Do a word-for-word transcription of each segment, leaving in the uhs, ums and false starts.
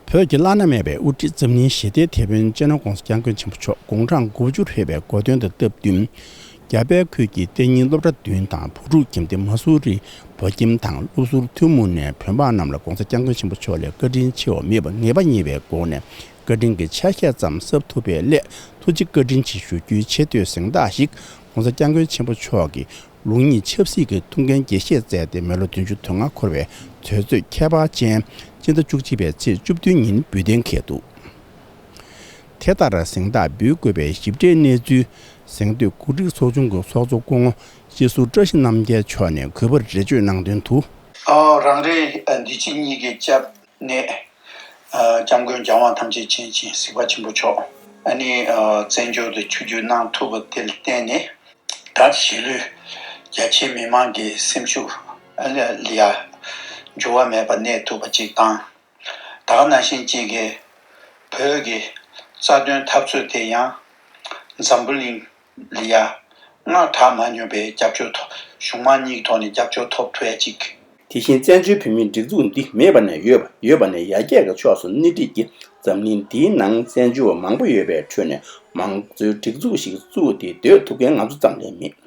བོད་ཀྱི་བླ་ན་མེད་པའི་དབུ་ཁྲིད་འཛམ་གླིང་ཞི་བདེའི་དེད་དཔོན་སྤྱི་ནོར་༧གོང་ས་༧སྐྱབས་མགོན་ཆེན་པོ་མཆོག་དགུང་གྲངས་དགུ་བཅུ་ལྷོད་པའི་གོ་སྟོན་དང་སྟབས་བསྟུན། རྒྱ་བལ་ཁུལ་གྱི་གཏན་ཉིན་སློབ་གྲྭ་བདུན་དང་བུ་ཕྲུག་ཁྱིམ་སྡེ་མ་སུ་རི་བོད་ཁྱིམ་དང་སློབ་ཟུར་ཐུན་མོང་ནས་བོད་འབངས་རྣམས་ལ་༧གོང་ས་༧སྐྱབས་མགོན་ཆེན་པོ་མཆོག་ལས་བཀའ་དྲིན་ཆེ་བ་མེད་པ་ངེས་པ་རྙེད་པའི་སྒོ་ནས་བཀའ་དྲིན་གྱི་ཆ་ཤས་ཙམ་གསབ་ཐུབ་པའི་སླད་ཐུགས་རྗེ་བཀའ་དྲིན་ཆེ་ཞུ་རྒྱུའི་ཆེ་བསྟོད་གཟེངས་རྟགས་ཤིག་༧གོང་ས་༧སྐྱབས་མགོན་ཆེན་པོ་མཆོག་གི་ལུགས་གཉིས་ཆབ་སྲིད་ཀྱི་ཐུགས་འགན་དགྱེས་བཞེས་མཛད་དེ་མི་ལོ་བདུན་ཅུ་དོན་ལྔ་འཁོར་བའི་དུས་ཚོད་ཁྱད་པར་ཅན་སྤྱི་ཟླ་བཅུ་གཅིག་པའི་ཚེས་བཅུ་བདུན་ཉིན་འབུལ་གཏན་འཁེལ་འདུག་དེ་ལྟར་གཟེངས་རྟགས་འབུལ་དགོས་པའི་ཞིབ་ཕྲའི་གནས་ཚུལ་གཟེངས་བསྟོད་གོ་སྒྲིག་ཚོགས་ཆུང་གི་ཚོགས་གཙོ་སྐུ་ངོ་སྤྱི་ཟུར་བཀྲ་ཤིས་རྣམ་རྒྱལ་མཆོག་ནས་གུས་པར་འགྲེལ་བརྗོད་གནང་དོན་དུ། ཨོ་རང་རེ་འདི་ཕྱི་གཉིས་ཀྱི་སྐྱབས་གནས། སྐྱབས་མགོན་རྒྱལ་དབང་ཐམས་ཅད་མཁྱེན་ཅིང་གཟིགས་པ་ཆེན་པོ་མཆོག་ཨ་ནི་བཙན་བྱོལ་དུ་ཆིབས་བསྒྱུར་གནང་ཐུབ་པ་དེ་ལ་བརྟེན་ནས་ད་གཞིས་ལུས་རྒྱ་ཆེའི་མི་མང་གི་སེམས་ཤུགས་ལ་ཡ་འགྱུར་བ་མེད་པ་གནས་ཐུབ་པ་ཅིག་དང་། ད་ག་ནང་བཞིན་གཅིག་གི་བོད་ཀྱི་རྩ་དོན་འཐབ་རྩོད་དེ་ཡང་འཛམ་བུ་གླིང་ལ་ཡ་སྔར་གྲགས་མ་མྱོང་པའི་རྒྱབ་སྐྱོར་ཐོབ་གཞུང་མང་གཉིས་ཀྱི་ཐོག་ནས་རྒྱབ་སྐྱོར་ཐོབ་ཐུབ་ཡ་ཅིག་དེ་བཞིན་བཙན་བྱོལ་བོད་མིའི་སྒྲིག་འཛུགས་འདི་མེད་པ་ནས་ཡོད་པ་ཡོད་པ་ནས་ཡར་རྒྱས་ཀྱི་ཕྱོགས་སུ་སྣེ་ཁྲིད་ཀྱིས་འཛམ་གླིང་འདིའི་ནང་བཙན་བྱོལ་བ་མང་པོ་ཡོད་པའི་ཁྲོད་ནས་མང་གཙོའི་སྒྲིག་འཛུགས་ཤིག་བཙུགས་ཏེ་སྡོད་ཐུབ་མཁན་ང་ཚོ་ཙམ་ལས་མེད།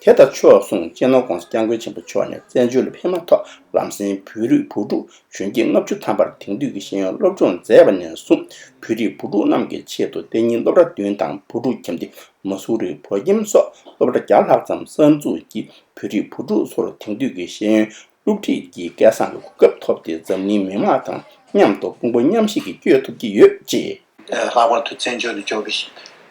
དེ་དང་ཕྱོགས་མཚུངས་སྤྱི་ནོར་༧གོང་ས་༧སྐྱབས་མགོན་ཆེན་པོ་མཆོག་ནས་བཙན་བྱོལ་ལ་ཕེབས་མ་ཐག་ལམ་སེང་བོད་རིགས་བུ་ཕྲུག་གཞོན་སྐྱེས་ལྔ་བཅུ་ཐམ་པར་དེང་དུས་ཀྱི་ཤེས་ཡོན་སློབ་སྦྱོང་མཛད་པ་ནས་བཟུང་བོད་རིགས་བུ་ཕྲུག་རྣམས་ཀྱི་ཆེད་དུ་གཏན་ཉིན་སློབ་གྲྭ་བདུན་དང་བུ་ཕྲུག་ཁྱིམ་སྡེ་མ་སུ་རི་བོད་ཁྱིམ་སོགས་སློབ་གྲྭ་བརྒྱ་ལྷག་ཙམ་གསར་འཛུགས་ཀྱིས་བོད་རིགས་བུ་ཕྲུག་ཚོར་དེང་དུས་ཀྱི་ཤེས་ཡོན་སློབ་ཁྲིད་ཀྱི་སྐལ་བཟང་གི་གོ་སྐབས་ཐོབ་སྟེ་འཛམ་གླིང་མི་མང་དང་མཉམ་དུ་དཔུང་པ་མཉམ་གཤིབ་ཀྱིས་བསྐྱོད་ཐུབ་ཀྱི་ཡོད་ཅེས། ལྷག་པར་དུ་བཙན་བྱོལ་དུ་འབྱོར་བའི་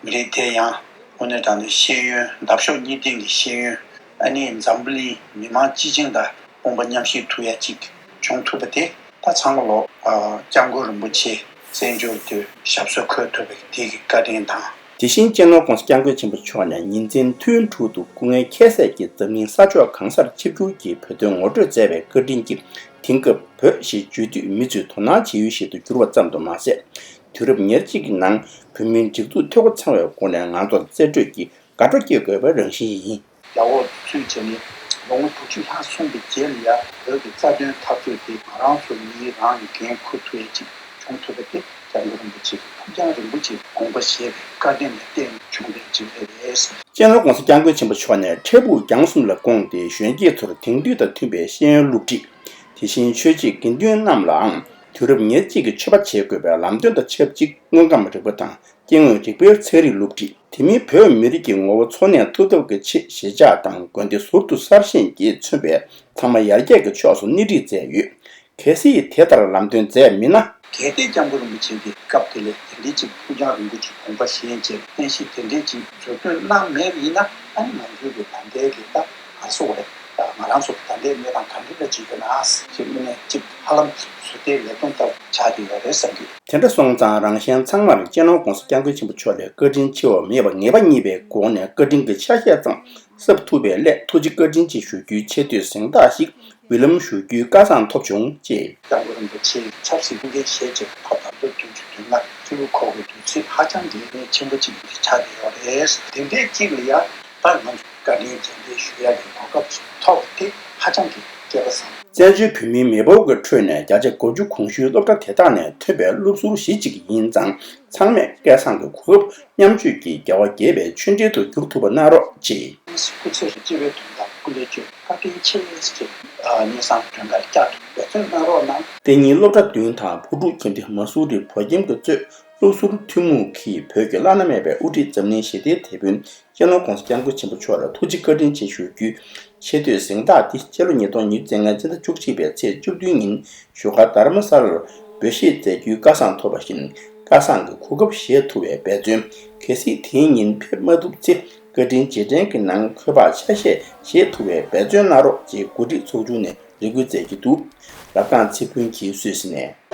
མི་རིགས་དེ་ཡང་དངོས་གནས་དྲང་གནས་ཤེས་ཡོན་འདབ་གཤོག་གཉིས་ལྡན་གྱི་ཤེས་ཡོན་ཨ་ནི་འཛམ་བུ་གླིང་མི་མང་སྤྱི་བྱིངས་དང་དཔུང་པ་མཉམ་གཤིབ་ཐུབ་ཡ་ཅིག་བྱུང་ཐུབ་པ་དེ་ད་ཚང་མ་ལོ་སྐྱབས་མགོན་རིན་པོ་ཆེ་བཙན་བྱོལ་དུ་ཞབས་སོར་འཁོད་ཐུབ་པའི་དེ་གི་བཀའ་དྲིན་དང་། དེ་བཞིན་སྤྱི་ནོར་༧གོང་ས་༧སྐྱབས་མགོན་ཆེན་པོ་མཆོག་ནས་ཉིན་མཚན་ཐུན་དྲུག་ཏུ་སྐུ་ངལ་འཁྱལ་སའི་གི་འཛམ་གླིང་ས་ཕྱོགས་གང་སར་ཆིབས་བསྒྱུར་གྱིས་བོད་དོན་ངོ་སྤྲོད་མཛད་པའི་བཀའ་དྲིན་གྱིས་དེང་སྐབས་བོད་ཞེས་བརྗོད་དུས་མི་ཚོས་དོ་སྣང་བྱེད་ཡུལ་ཞིག་ཏུ་གྱུར་བ་ཙམ་དུ་མ་ཟད། དུས་རབས་ཉེར་གཅིག་གི་ནང་བོད་མིའི་སྒྲིག་འཛུགས་འཐུས་སྒོ་ཚང་བའི་སྒོ་ནས་ང་ཚོར་རྩེ་གྲོས་ཀྱི་དགའ་སྤྲོ་སྐྱེ་དགོས་པའི་རང་བཞིན་ཡིན། རྒྱ་འོག་ཏུ་ཚུད་བྱས་ནས་ལོ་ངོ་དྲུག་ཅུ་ལྷག་སོང་བའི་རྗེས་ལ་ཡང་བོད་ཀྱི་རྩ་དོན་འཐབ་རྩོད་དེ་ང་རང་ཚོ་མིའི་རང་གི་འགན་འཁུར་ཐུབ་ཡས་ཅིག་བྱུང་ཐུབ་པ་དེ་སྐྱབས་མགོན་རིན་པོ་ཆེ་གི་ཐུགས་རྒྱང་རིང་པོ་ཅིག་དགོངས་པ་བཞེས་པའི་བཀའ་དྲིན་ལ་བརྟེན་ནས་བྱུང་བའི་འཇིགས་རེ་རེད། སྤྱི་ནོར་༧གོང་ས་༧སྐྱབས་མགོན་ཆེན་པོ་མཆོག་ནས་འཕྲལ་ཕུགས་རྒྱང་གསུམ་ལ་དགོངས་ཏེ་གཞོན་སྐྱེས་ཚོར་དེང་དུས་དང་མཐུན་པའི་ཤེས་ཡོན་སློབ་ཁྲིད། དེ་བཞིན་ཆོས་བྱེད་དགེ་འདུན་རྣམས་ལའང་དུས་རབས་ཉེར་གཅིག་གི་ཆོས་པ་བྱེད་དགོས་པའི་ལམ་སྟོན་དང་ཆབས་ཅིག་དངོས་ཁམས་རིག་པ་དང་སྐྱེ་དངོས་རིག་པའི་ཚན་རིག་སློབ་ཁྲིད། དེ་མིན་བོད་མི་རིགས་ཀྱི་ངོ་བོ་འཚོ་གནས་ཐུབ་ཐབས་ཀྱི་ཆེད་གཞིས་ཆགས་དང་དགོན་སྡེ་ཟུར་དུ་གསར་བཞེངས་ཀྱིས་མཚོན་པའི་ཚང་མ་ཡར་རྒྱས་ཀྱི་ཕྱོགས་སུ་སྣེ་ཁྲིད་མཛད་ཡོད། གལ་སྲིད་དེ་ལྟར་ལམ་སྟོན་མཛད་མིན་ན། གལ་ཏེ་སྐྱབས་མགོན་རིན་པོ་ཆེ་གིས་སྐབས་དེ་ལ་དེ་འདྲའི་ཅིག་ཐུགས་རྒྱང་རིང་པོ་ཅིག་དགོངས་པ་བཞེས་བྱས་བསྟན་བཤིག་དེ་འདྲའི་ཅིག་མཛུབ་སྟོན་གནང་མེད་པ་ཡིན་ན་ཨ་ནི་ང་ཚོའི་གི་ད་ལྟའི་གི་ད་ང་སོ་རེད་ད་ང་རང་ཚོ་ད་ལྟའི་གནས་སྟངས་ག་འདྲ་ཅིག་ཡོད་ན་ཅིག་དངོས་གནས་ཅིག་ཧ་ལམ་ཟུར་ལྟའི་ལས་དོན་ལྟ་བུ་ཆགས་ཀྱི་ཡོད་རེད་བསམ་གི། དེ་འདྲ་སོང་ཙང་རང་གཞན་ཚང་མར་སྤྱི་ནོར་༧གོང་ས་༧སྐྱབས་མགོན་ཆེན་པོ་མཆོག་ལས་བཀའ་དྲིན་ཆེ་བ་མེད་པ་ངེས་པ་རྙེད་པའི་སྒོ་ནས་བཀའ་དྲིན་གྱི་ཆ་ཤས་ཙམ་གསབ་ཐུབ་པའི་སླད་ཐུགས་རྗེ་བཀའ་དྲིན་ཆེ་ཞུ་རྒྱུའི་ཆེ་བསྟོད་གཟེངས་རྟགས་ཤིག་འབུལ་ལམ་ཞུ་རྒྱུའི་བཀའ་བཟང་ཐོབ་བྱུང་ཅེས། སྐྱབས་མགོན་རིན་པོ་ཆེའི་ཆབ་སྲིད་ལྷུན་གྱིས་ཞེས་ཀྱི་ཐོག་དང་པོ་བདུན་ཅུ་དོན་ལྔ་ཧྲིལ་པོ་འཁོར་བའི་དུས་ཚིགས་ཧ་ཅང་གི་གནད་ཆེན་པོ་ཅིག་ཆགས་ཀྱི་ཡོད་རེད། དེ་འདྲའི་གཅིག་ལ་ཡང་ད་ང་ཚོ་བཀའ་དྲིན་རྗེས་དྲན་ཞུ་ཡ་གི་གོ་སྐབས་ཐོབ་དེ་ཧ་ཅང་གི་སྐལ་པ་བཟང་། བཙན་བྱོལ་བོད་མིའི་མེས་པོ་གི་ཁྲོད་ནས་བརྒྱ་ཆ་དགུ་བཅུ་གོང་ཞུའི་སློབ་གྲྭ་དེ་དག་ནས་ཐོན་པའི་སློབ་ཟུར་གཞི་གཅིག་ཡིན་ཙང་ཚང་མས་སྐལ་བཟང་གི་གོ་སྐབས་མཉམ་སྤྱོད་ཀྱིས་རྒྱལ་བ་དགྱེས་པའི་ཆོས་འབྲེལ་དུ་གྱུར་ཐུབ་པ་གནང་རོགས་ཅེས། སྐུ་ཚེ་སྤྱི་བའི་དོན་དག་སྐུ་ལས་བསྐྱོན་བཀའ་དྲིན་ཆེ་ཞེས་སྙན་སེང་སྒྲོན་ཁར་བསྐྱར་དུ་འབད་བརྩོན་གནང་རོགས་གནང་། གཏན་ཉིན་སློབ་གྲྭ་བདུན་དང་བུ་ཕྲུག་ཁྱིམ་སྡེ་མ་སུ་རི་བོད་ཁྱིམ་གྱིས་གཙོས་སློབ་ཟུར་ཐུན་མོང་གིས་བོད་ཀྱི་བླ་ན་མེད་པའི་དབུ་ཁྲིད་འཛམ་གླིང་ཞི་བདེའི་དེད་དཔོན་སྤྱི་ནོར་༧གོང་ས་༧སྐྱབས་མགོན་ཆེན་པོ་མཆོག་ལ་ཐུགས་རྗེ་བཀའ་དྲིན་ཆེ་ཞུ་རྒྱུའི་ཆེ་བསྟོད་གཟེངས་རྟགས་འདི་སྤྱི་ལོ་ཉིས་སྟོང་ཉི་ཤུ་རྩ་ལྔའི་སྤྱི་ཟླ་བཅུ་གཅིག་པའི་ཚེས་བཅུ་བདུན་ཉིན་བཞུགས་སྒར་དྷ་རམ་ས་ལར་འབུལ་བཞེས་མཛད་རྒྱུའི་བཀའ་བཟང་ཐོབ་པ་བཞིན་བཀའ་བཟང་གི་གོ་སྐབས་བཞེས་ཐུབ་པའི་འབད་བརྩོན། གལ་སྲིད་དེའི་ཉིན་ཕེབས་མ་ཐུབ་ཚེ་བཀའ་དྲིན་རྗེས་དྲན་གྱི་ནང་འཁོད་པར་ཆ་ཤས་བཞེས་ཐུབ་པའི་འབད་བརྩོན་གནང་རོགས་ཅེས་གོ་སྒྲིག་ཚོགས་ཆུང་ནས་རེ་སྐུལ་མཛད་ཀྱི་འདུག་ལབ་སྟངས་ཚེ་ཕུན་གྱིས་སུད་སི་ནས།